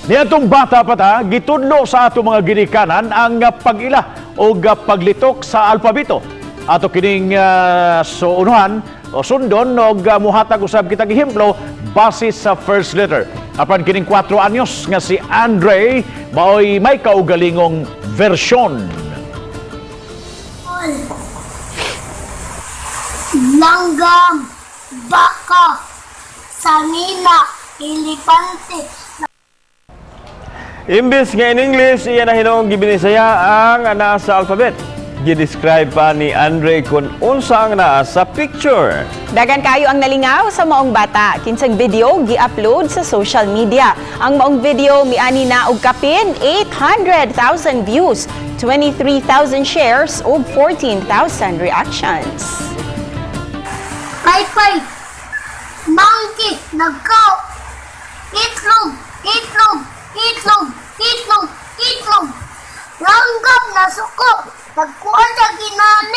Niadtong bata pa ta, gitudlo sa ato mga ginikanan ang pag-ila o paglitok sa alpabeto. Ato kining suunuhan o sundon og muhatag usab kitag ehemplo base sa first letter. Apan kining 4 anyos nga si Andre maoy may kaugalingong versyon. Langgam, baka, sanina, elepante. Imbis nga in English, iya na hinuong gibinisaya ang naa sa alphabet. Gidescribe pa ni Andre kung unsa ang naa sa picture. Dagan kayo ang nalingaw sa maong bata. Kinsang video gi-upload sa social media. Ang maong video miani na og kapin 800,000 views, 23,000 shares ug 14,000 reactions. Paypay, monkey, nagkaw, itlog, itlog, itlog, itlog, itlog. Langgam, nasuko, nagkuha sa ginani.